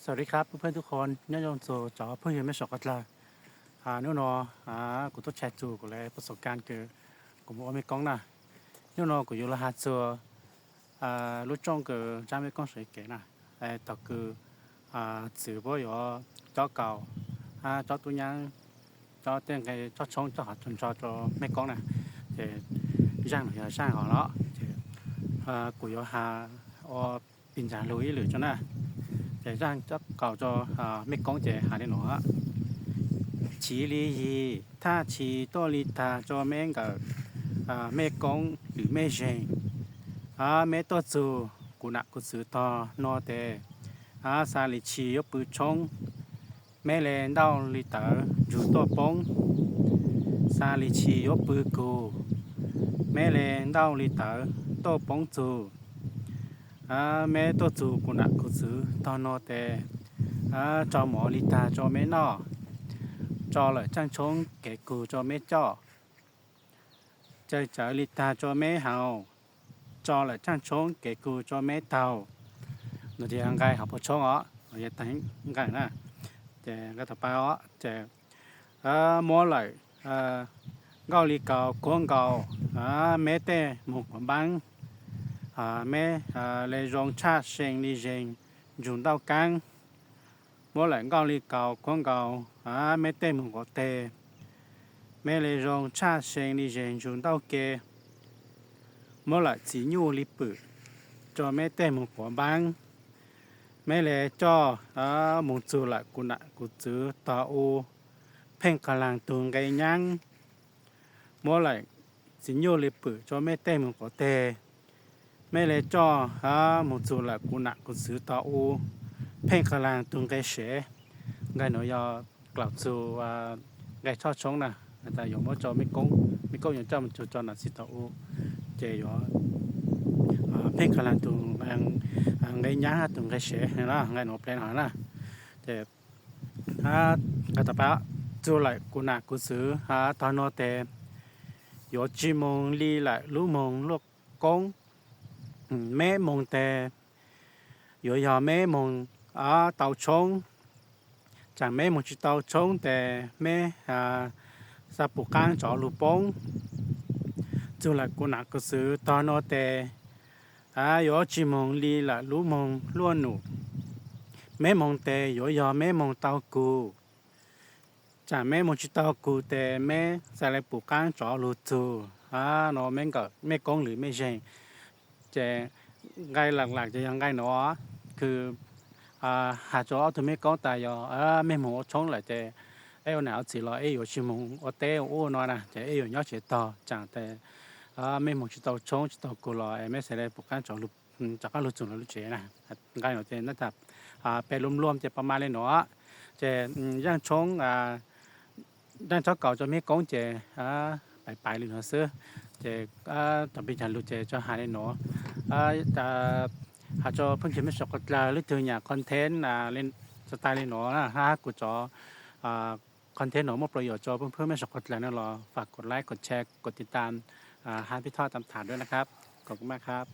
สวัสดีครับ เพื่อนๆทุกคน nyob zoo txog cov phooj ywg mej suav qhov dlawg. Hnub no kuv tuaj tshaj txug kuv le pos xov kas kws kuv mus ua mej koob na. Hnub no kuv yuav los has txug lub rooj kws tsaab mej koob sawv kev na, thaum kws txwv puab yuav cob kaus, cob tub nyaab, cob tej nqe cob tshoob cob hov tug nrho rua mej koob na. Ces zaaj no yog zaaj hov los ces kuv yuav has ua pis ntsaag lug ib lwm tso na. Ces zaaj cob kaus rua mej koob ces has le nuav: Chiv li yig thaj tsi tuaj li tag rua mej nkawm mej koob lwm mej zeeg. Mej tuaj txug kuv nam kuv txwv tog nuav tes, xa li tsi yuav pw tshoob, mej le ntaub li tawv ntsug tuaj poob. Xa li tsi yuav pw kug, mej le ntaub li tawv tuaj poob txug. Mej tuaj txug kuv nam kuv txwv tog nuav tes, tso mov li tag rua mej noj, tso lawm tsaaj tshoob kev kug rua mej coj, cawv cawv li tag rua mej haus, tso lawm tsaaj tshoob kev kug rua mej taug. No ces nqe hov puag tshoob os, yog taag nqe na. Ces nqe tom pa os ces, muab lawm nkauj li kaus kuab nkaus mej tej moog quav npaab, mej le zoo tshaj see li zeeg ntsug ntaub kaab. Muab lawm nkauj li kaus kuab nkaus mej tej moog quav teg, mej le zoo tshaj see li zeeg ntsug ntaub ke. Muab lawm txiv nyuj li pwm rua mej tej moog quav npaab, mej le coj moog txug lawm kuv nam kuv txwv tog u, pheej qag laag tug nqe nyaab. Muab lawm txiv nyuj li pwm rua mej tej moog quav teg, mej le coj moog txug lawm kuv nam kuv txwv tog u, pheej qag laag tug nqe sev. Nqe nuav yog klaus txug nqe cob tshoob na, tas yuav muab rua mej koob, mej koob yuav coj moog txug rua nam txiv tog u, ces yuav pheej qag laag tug nqe nyaab hab tug nqe sev na, nqe nuav pleg no na. Ces nqe tom pa, txug lawm kuv nam kuv txwv tog nuav tes, yuav tsi moog li lawm lub moog luaj koob. Meb moog tes yuav yog meb moog tau tshoob, tsaam meb moog tsi tau tshoob tes meb xa pum qaab tsov lug poob. Txug lawm kuv nam kuv txwv tog nuav tes, yuav tsi moog li lawm lub moog luaj num. Meb moog tes yuav yog meb moog tau kug, tsaam meb moog tsi tau kug tes meb xa le pum qaab tsov lug txug. No mej koob lwm mej zeeg. Ces nqe lam lam ces yog nqe nuav, kws has rua ob tug mej koob tas yog mej moog ua tshoob lawm ces eb ua nam ua txiv los eb yuav tsi moog ua teb ua ub no na, ces eb yuav nyob tsev tog, tsaam tes mej moog tsi tau tshoob tsi tau kug los es meb xa le pum qaab tsov rov qaab lug txug lawv lub tsev na. Nqe nuav ces nab tas peb lub luaj ces pab mab le nuav. Ces zaaj tshoob, zaaj tsob kaus rua mej koob ces paiv paiv li nuav xwb. Ces tom pib caag lug ces tso has le nuav, has rua phooj ywg mej suav qhov dlawg leej twg nyam content tso tas le nuav hab kuv cov content nuav muaj pla yuam rua phooj ywg mej suav qhov dlawg no los fam kod like kod share kod tiv tam hab pib thoj tam tham dua na krab. Kod kub maj krab.